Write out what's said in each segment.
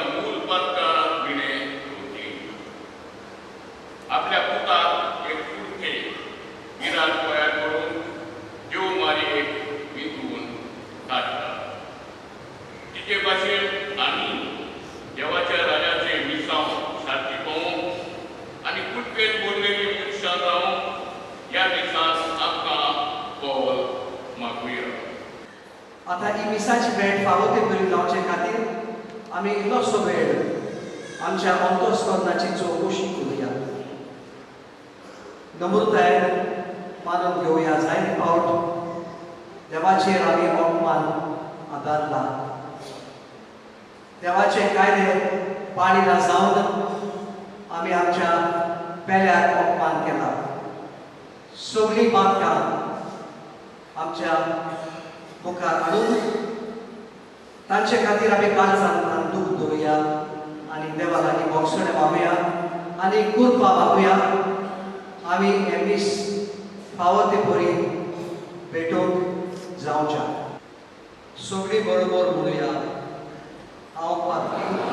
मूल पातकां विणें रोवची. आपल्या पुताक एक कुडके गिराण तयार करून देव मारयेक विंचून काडटा. तिचे भाशेन आमी देवाच्या राजाचे मिसांव सारकी पावोवंक आनी कुडकेन भरलेली मनशां जावंक ह्या दिसान आमकां कौल मागुया. आतां ही मिसाची भेट फावो ते परी जावचे खातीर आमी इल्लोसो वेळ आमच्या अंतस्करणाची चवकशी करुया. नम्रतायेन मानून घेवया जायते फावट देवाचेर आमी अपमान आदारला. देवाचे कायदे पाळिना जावन आमी आमच्या पेल्याक अपमान केला. सगळीं पातकां आमच्या मुखार हाडून तांचे खातीर आमी काळजांतल्यान दूख दवरुया आनी देवा लागीं भोगसणें मागुया आनी कृपा मागुया. आमी हें मीस फावो ते परी भेटोवंक जावच्या. सगळीं बरोबर म्हणुया, हांव पातकी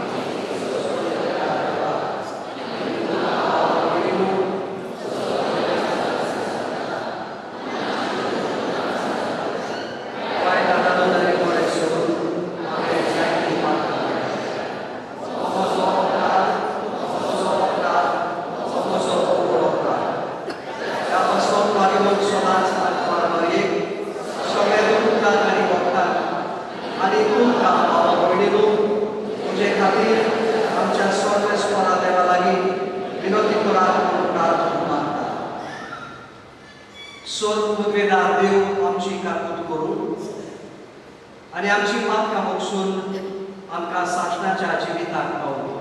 आनी आमची पातकां मोगसून आमकां सासणाच्या जिविताक पावोवं.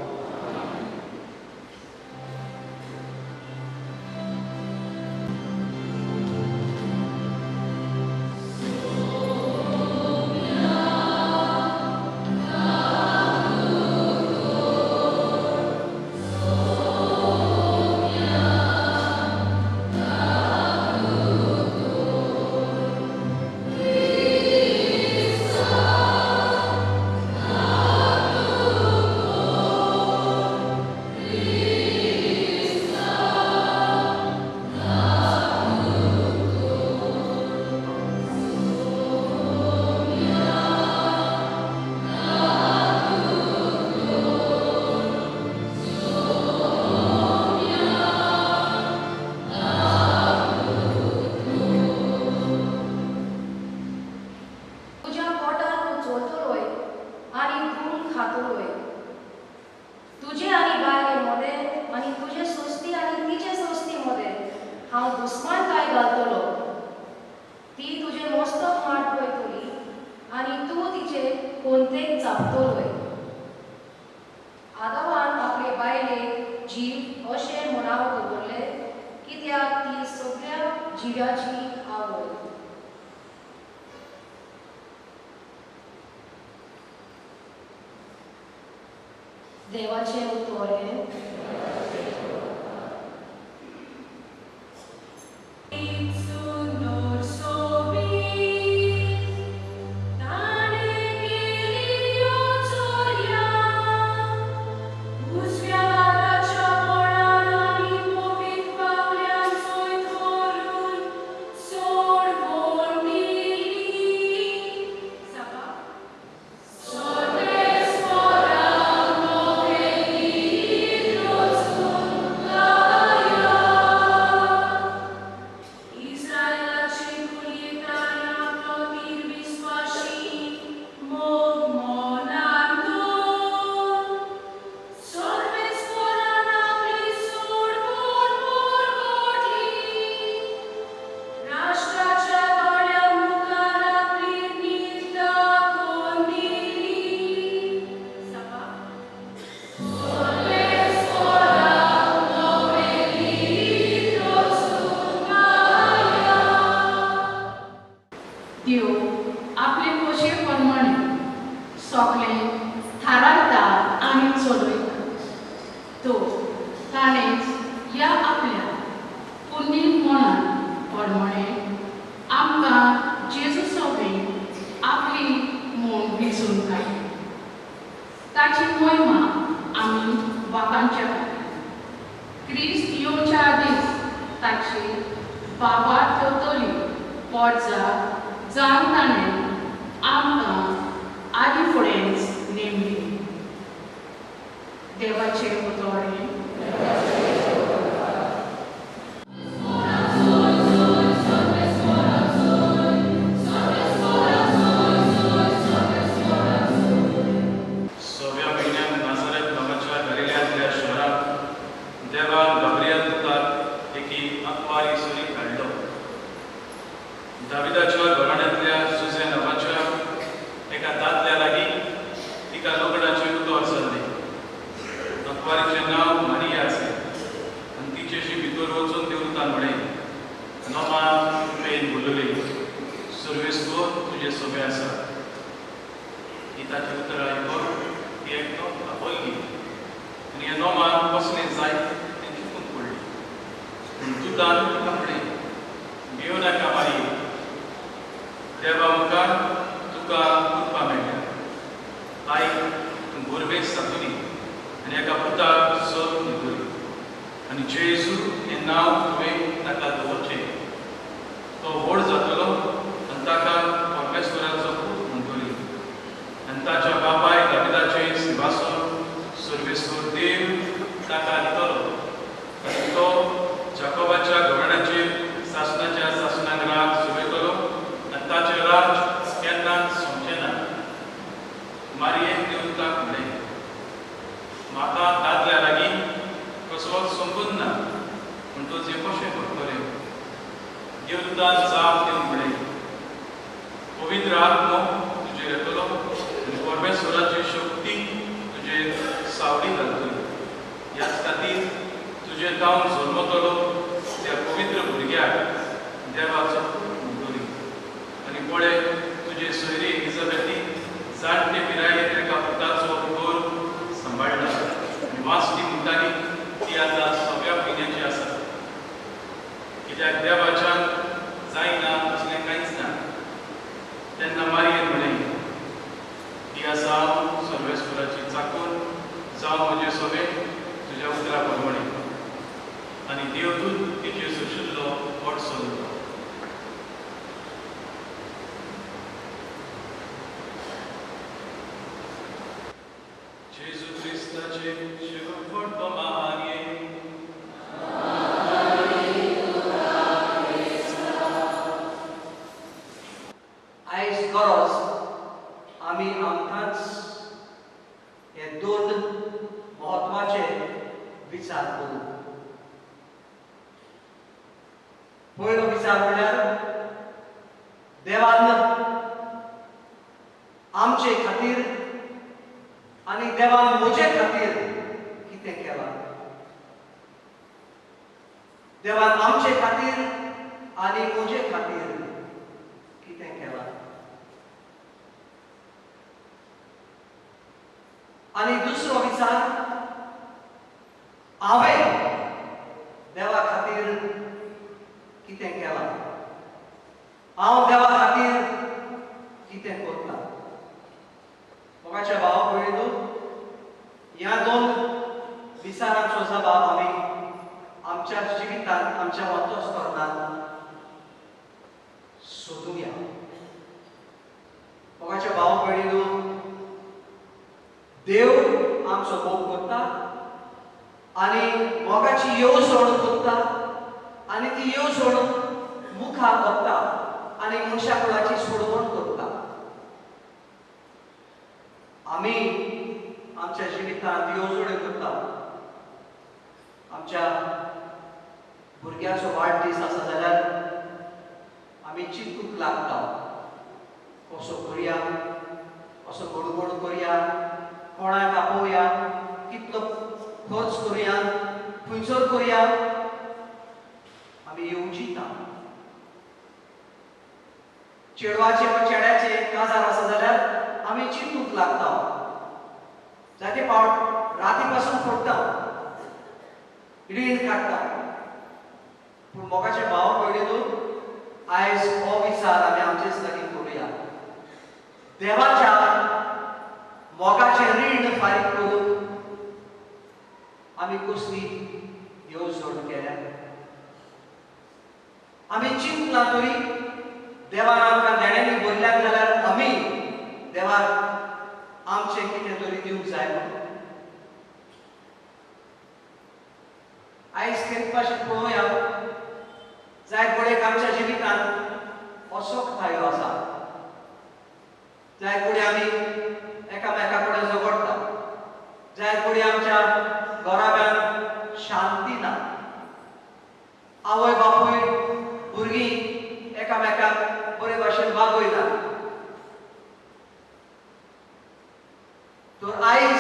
देवाचे उतर हें. आपली म्हूण विजून काडली. ताची मोहिमा आमी वाकांच्या खातीर. क्रिस्त येवच्या आदींच ताची बाबा ठेवतली पोटजा जावन ताणें आमकां आदी फुडेंच नेमली. देवाचे उतोरें. दाविदाच्या घराण्यांतल्या सुजे नांवाच्या एका दादल्या लागीं तिका लग्नाचें उतर जाल्लें. अकवारीचें नांव मारिया आसलें आनी तिचेशी भितर वचून देवतान म्हळें, नोमा तुवें बोलयलें, सर्वेस्पर तुजें सगळें आसा. ही ताची उतरां आयकून ती एकदम आपल्ली आनी ह्या नोमान कसलें जायत तें चिंतूंक पडली. पूण दुतान तिका म्हळें, भियो नाका मारिये, देवा मुखार तुका कृपा मेळटा. आयक, तूं गोरवेस जातली आनी एका पुताक जल्म दितली आनी जेजू हें नांव तुवें ताका दवरचें. तो व्हड जातलो आनी ताका परमेश्वराचो पूत म्हणटली आनी ताच्या बापाय दाविदाचें सिंहासन सर्वेस्पर देव ताका दितलो आनी तो जाकोबाच्या घराण्याचेर सासणाच्या सासणाक राज चलयतलो आनी ताचें राज केन्नाच सोंपचें ना. मारियेन देवताक म्हळें, म्हाका दादल्या लागीं कसलोच संबंद ना, म्हणटच हें कशें करतलें? देवदूतान जाप दिवन म्हळें, पवित्र आत्मो तुजेर येतलो आनी परमेश्वराची शक्ती तुजेर सावळी घालतली. ह्याच खातीर तुजेर जावन जल्मतलो त्या पवित्र भुरग्याक देवाचो पूत म्हणटली. आनी पळय, तुजे सोयरी एलिझाबेथी जाणटे पिरायेर एका पुताचो गर्भ सांबाळटा आनी वासटी म्हणटाली ती आतां सव्या म्हयन्याची आसा. कित्याक देवाच्यान जायना असलें कांयच ना. तेन्ना मारियेन म्हळें, ती आसा हांव सर्वेस्पराची चाकर, जावं म्हजें सगळें तुज्या उतरा प्रमाणें. आनी देवदूत तिचेर सोशिल्लो व्हड सरलो. जेजू क्रिस्ताचे शिवफट मारिये. आयज गरज आमी आमकांच हे दोन म्हत्वाचे विचार करूं. पयलो विचार म्हळ्यार देवान आमचे खातीर आनी देवान म्हजे खातीर कितें केलां. देवान आमचे खातीर आनी म्हजे खातीर कितें केलां. आनी दुसरो विचार, हांवें देवा खातीर कितें केलां, हांव देवा खातीर कितें करतां. मोगाच्या भाव भयणीनो, ह्या दोन विचारांचो जबाब आमी आमच्या जिवितांत, आमच्या अंतस्करणांत सोदुया. मोगाच्या भाव भयणीनो, देव आमचो मोग करता आनी मोगाची येवजण करता आनी ती येवजण मुखार वता आनी मनशा कुळाची सोडवण करता. आमी आमच्या जिवितांत येवजण्यो करता. आमच्या भुरग्याचो वाडदीस आसा जाल्यार आमी चिंतूंक लागता, कसो करुया, कसो गोड गोड करुया, कोणाक आपोवया, कितलो खर्च करुया, खंयसर करुया, आमी येवजिता. चेडवाचे वा चेड्याचे काजार आसा जाल्यार आमी चिंतूंक लागता. जायते पावट राती पासून फोडटा, रीण काडटा. पूण मोगाचे भाव भयणीनो, आयज हो विचार आमी आमचेच लागीं करुया. देवाच्या मोगाचें रीण फारीक करूंक कसली येवजण केल्या? आमी चिंतला तरी देवान आमकां देण्यांनी भरल्यात जाल्यार आमी देवाक आमचें कितें तरी दिवंक जाय. आयज खेरीत भाशेन पळोवया, जाय कडेन आमच्या जिवितांत असोकतायो आसा, जाय कडेन आमी एकामेका कडेन झगडटा, जाय कडेन आमच्या घराब्यांत शांती ना, आवय बापूय भुरगीं एकामेकाक बरे भाशेन वागयना. तर आयज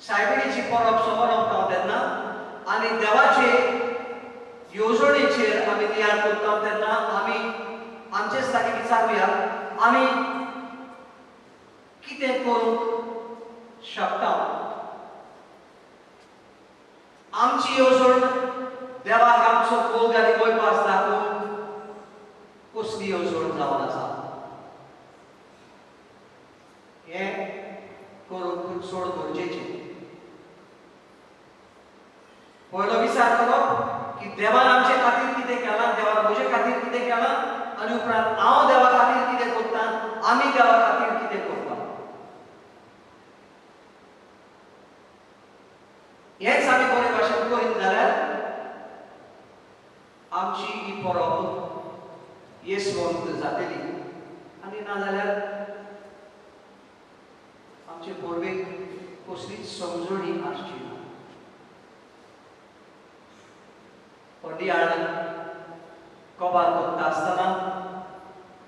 सायबिणीची परब समरपता तेन्ना आनी देवाचे येवजणेचेर आमी नियाळ करता तेन्ना आमी आमचेच लागीं विचारुया, आमी कितें करूंक शकता? आमची येवजण देवाक आमचो मोग आनी वयपास दाखोवंक कसली येवजण जावन आसा हें करूंक चड गरजेचें. पयलो विचार करप की देवान आमचे खातीर कितें केलां, देवान म्हजे खातीर कितें केलां, आनी उपरांत हांव देवा खातीर कितें करता, आमी देवा खातीर कितें करता. हेंच आमी बरे भाशेन करीत जाल्यार आमची ही परब येसवंत जातली, आनी नाजाल्यार आमचे परबेक कसलीच समजणी आसची ना. नियाळ कबार करता आसतना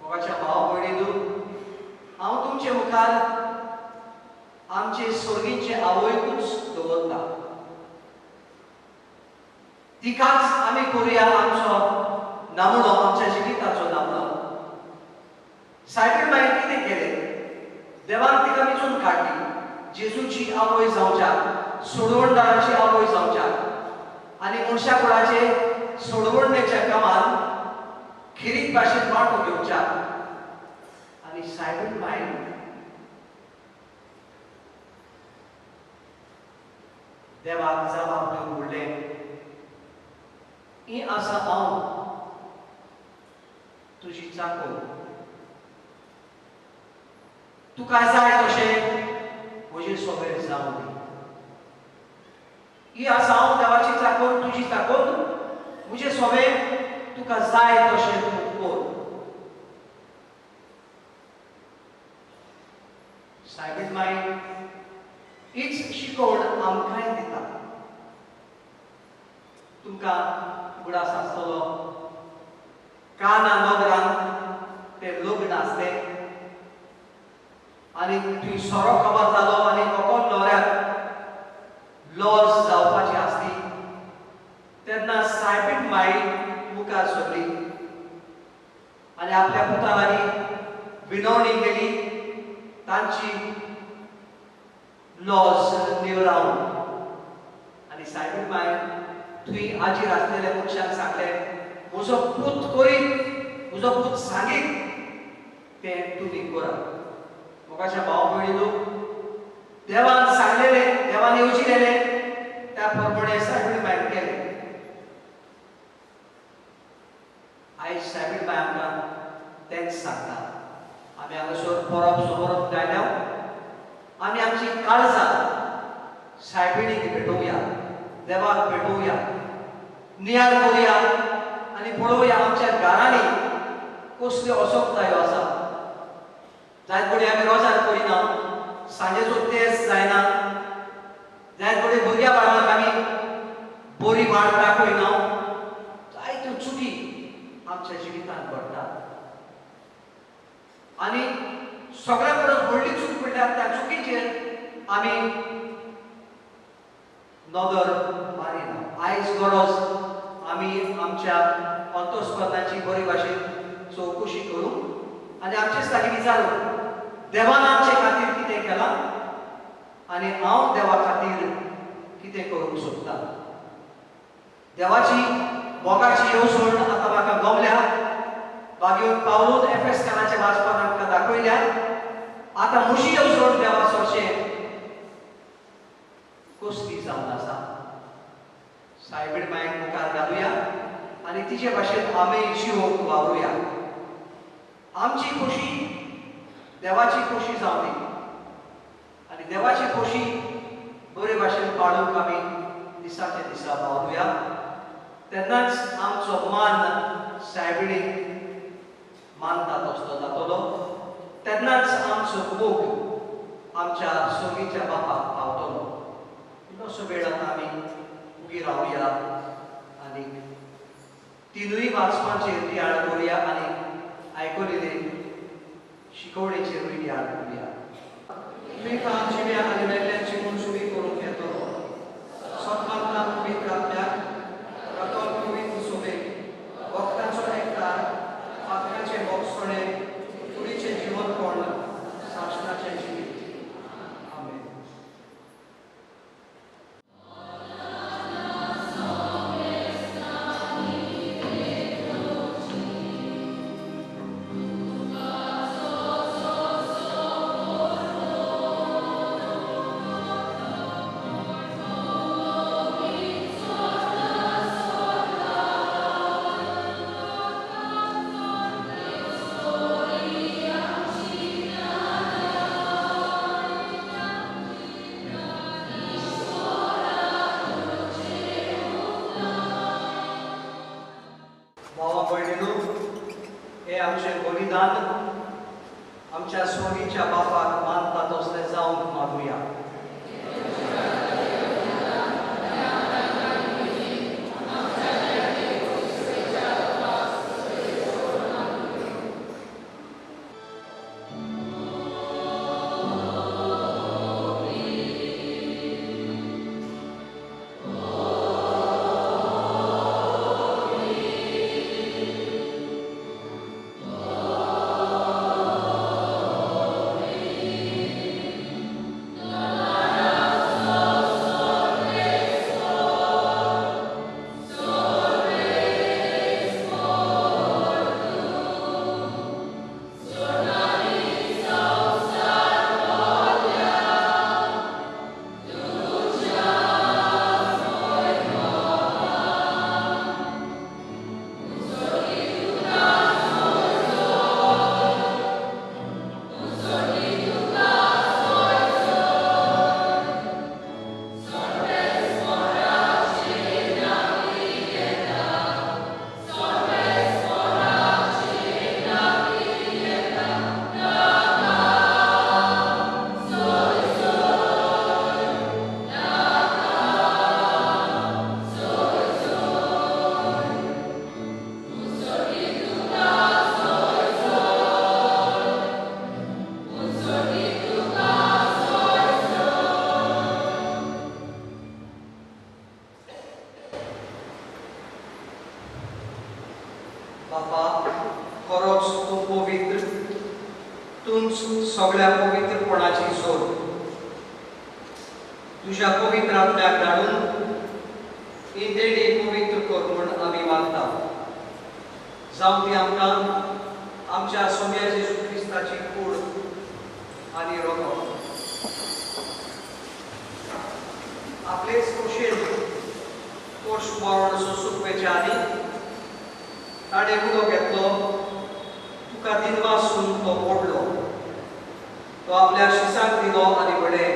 मोगाच्या भाव भयणीनू, हांव तुमचे मुखार आमचे सर्गीचे आवयकूच दवरता. तिकाच आमी करुया आमचो नमुनो, आमच्या जिविताचो नमुनो. सायबीण मागीर कितें केलें? देवान तिका विचून काडली जेजूची आवय जावच्याक, सोडवणदाराची आवय जावच्याक, आनी मनशा कुळाचे सोडवणेच्या कामात खेरीत भाशेन वांटो घेवच्याक. आनी सायबीण मायन देवाक जबाब दिवन म्हणलें, ही आसा हांव तुजी चाकर, तुका जाय तशें म्हजे सोबेर जावं दी. ही आसा हांव देवाची चाकर, तुजी चाकर, म्हजे सोबे तुका जाय तशें तूं कर. सायबीण माय हीच शिकवण आमकांय दिता. तुमकां उगडास आसतलो, काना नगरांत तें लग्न आसलें आनी थंय सोरो खबर जालो आनी कोकोन न्हवऱ्याक लॉज जावपाची आसली तेन्ना सायबीण माई मुखार सरली आनी आपल्या पुता लागीं विनवणी केली तांची लॉज निवरावन. आनी सायबीण माई थंय आजीर आसलेल्या मनशान सांगलें, म्हजो पूत करीत, म्हजो पूत सांगीत तें तुमी करात. मोगाच्या भाव भयणीनू, देवान सांगलेलें, देवान येवजिलेलें त्या प्रमाणे सायबीण मायन केलें. आयज सायबीण माय आमकां तेंच सांगता. आमी हांगासर परब समोरप जायना, आमी आमची काळजां सायबिणीक भेटोवया, देवाक भेटोवया, नियाळ करुया आनी पळोवया आमच्या घरांनी कसल्यो असोकतायो आसा. जायत कडेन आमी रोजार करिना, सांजेचो तेज जायना, जायत कडेन भुरग्या बाळांक आमी बरी वाट दाखयना. जायत्यो चुकी आमच्या जिवितांत घडटात आनी सगळ्या परस व्हडली चूक म्हणल्यार त्या चुकीचेर आमी नदर मारिना. आयज गरज आमी आमच्या अंतस्करणाची बरी भाशेन चवकशी करूं आनी आमचेच लागीं विचारूं, देवान आमचे खातीर कितें केलां आनी हांव देवा खातीर कितें करूंक सोदता. देवाची मोगाची येवजण आतां म्हाका गमल्या, बागेवन पावलून एफेसकाराच्या वाचपान आमकां दाखयल्या. आतां म्हजी येवजण देवा सरशें कसली जावन आसा. सायबीण मायक मुखार घालुया आनी तिचे भाशेन आमी जिवोवंक वावरुया. आमची खोशी देवाची खोशी जावनी आनी देवाची खोशी बरे भाशेन पाळूंक आमी दिसाच्या दिसा वावरुया. तेन्नाच आमचो मान सायबिणीक मानता तसलो जातलो. तेन्नाच आमचो मोग आमच्या सोगीच्या बापाक पावतलो. इल्लोसो वेळ आतां आमी उगी रावया आनी तिनूय वाचपांचेर नियाळ करुया आनी आयकलेले शिकवणेचेरूय नियाळ करुया. तुमकां जिव्या आनी मेल्ल्यांची मंजुरी करूंक येतलो. सत्मात्मा पवित्र आत्म्याक, कातोल पवित्र सोबेक, वखदांचो एकठार, पातकाचें भोगसणें, कुडीचें जिवनपण, सासणाचें जिवीत. आमेन. भावा भयणीनो, हे आमचें बलिदान आमच्या स्वामीच्या बापाक मानता तसलें जावंक मागुया. बापा, खरोच तूं पवित्र, तूंच सगळ्या पवित्रपणाची जोड. तुज्या पवित्र आत्म्याक धाडून ही देणी पवित्र कर म्हूण आमी मागता. जावं ती आमकां आमच्या सोम्या जेजू क्रिस्ताची कूड आनी रगत. आपलेच खोशेन कोश मरण सोंसूंक वेच्या आनी ताणें उलो घेतलो, तुका दिनवासून तो पडलो. तो आपल्या शिसाक दिलो आनी म्हणलें,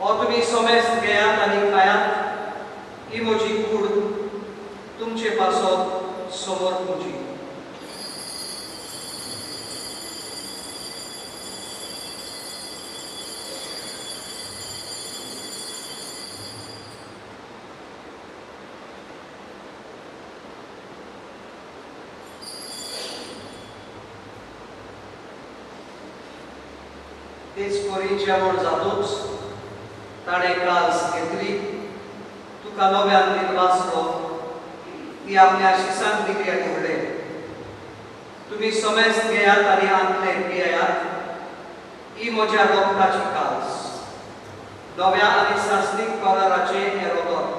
हो तुमी समेस्त घेयात आनी खायात, ही म्हजी कूड तुमचे पासत समर्पूची. तेच परी जेवण जातूच ताणें काल्स घेतली, तुका नव्यान दिनवासलो, ती आपल्या शिसांक दिली आनी म्हणलें, तुमी समेस्त घेयात आनी आंतले पियात, ही म्हज्या रगताची काल्स, नव्या आनी सासणीक कराराचें हें रगत.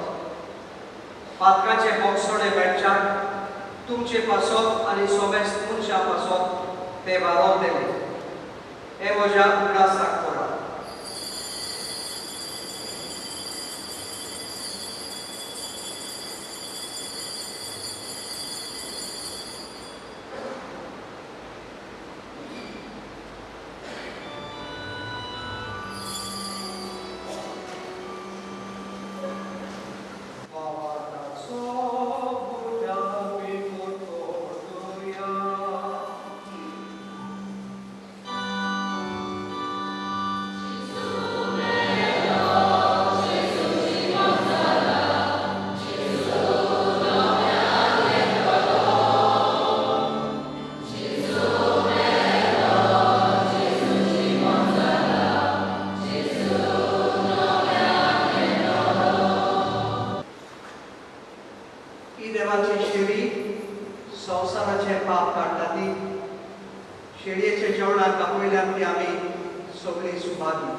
पातकाचें भोगसणें मेळच्याक तुमचे पासत आनी समेस्त मनशां पासत तें वारोवतलें. हे म्हज्या उगडासाक करात. वयल्यान ती आमी सगळीं सुभागी.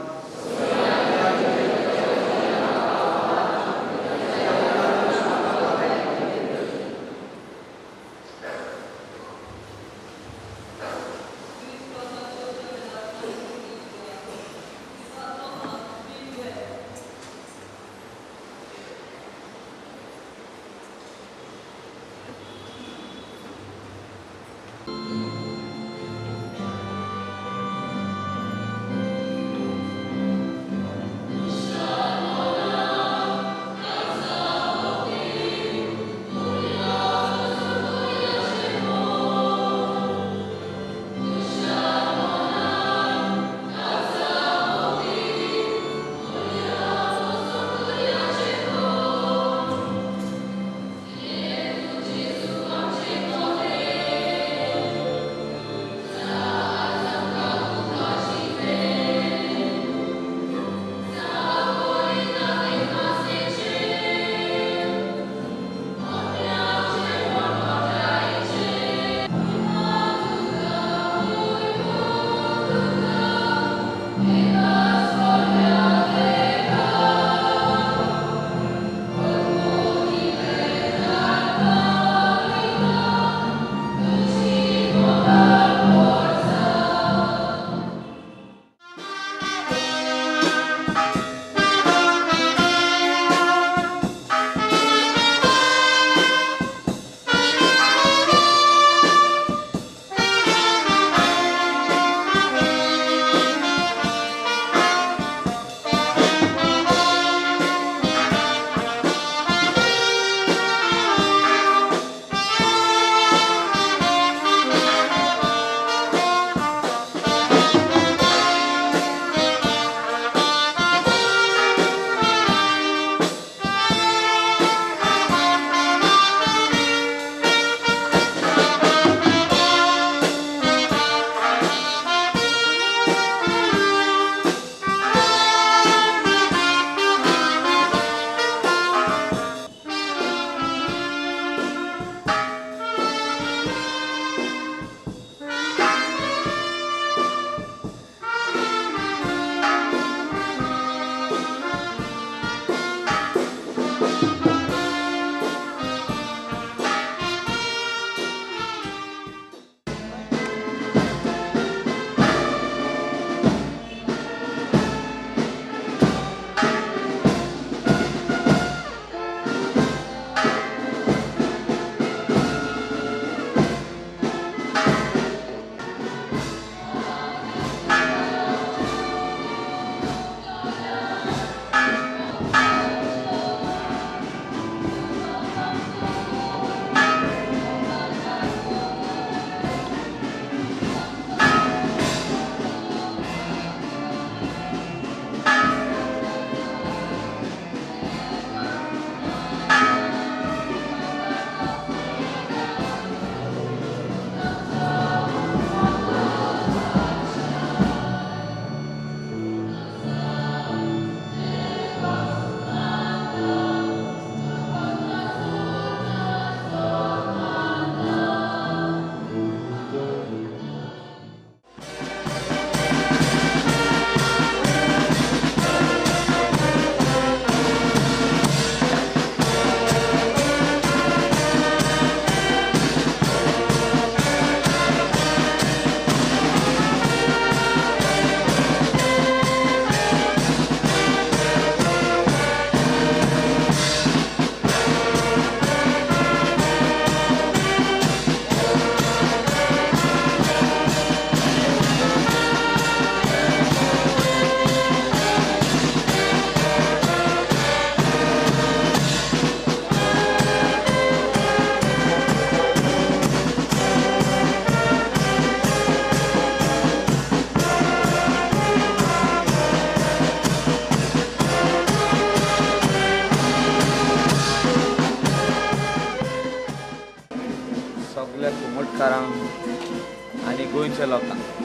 सगळ्या कुमटकारांक आनी गोंयच्या लोकांक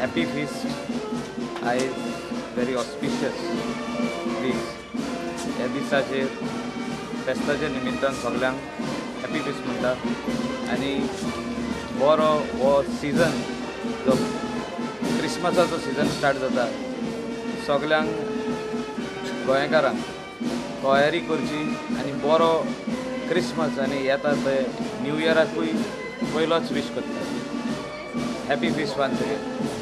हॅपी फिस्ट. आयज व्हेरी ऑस्पिशियस दीस. ह्या दिसाचेर फेस्ताच्या निमित्तान सगळ्यांक हॅपी फिस्ट म्हणटा आनी बरो हो सिजन जो क्रिसमसाचो सिजन स्टार्ट जाता, सगल्यांक गोंयकारांक तयारी करची आनी बरो क्रिसमस आनी येता ते न्यू इयराकूय पयलोच विश करता. Happy feast once again.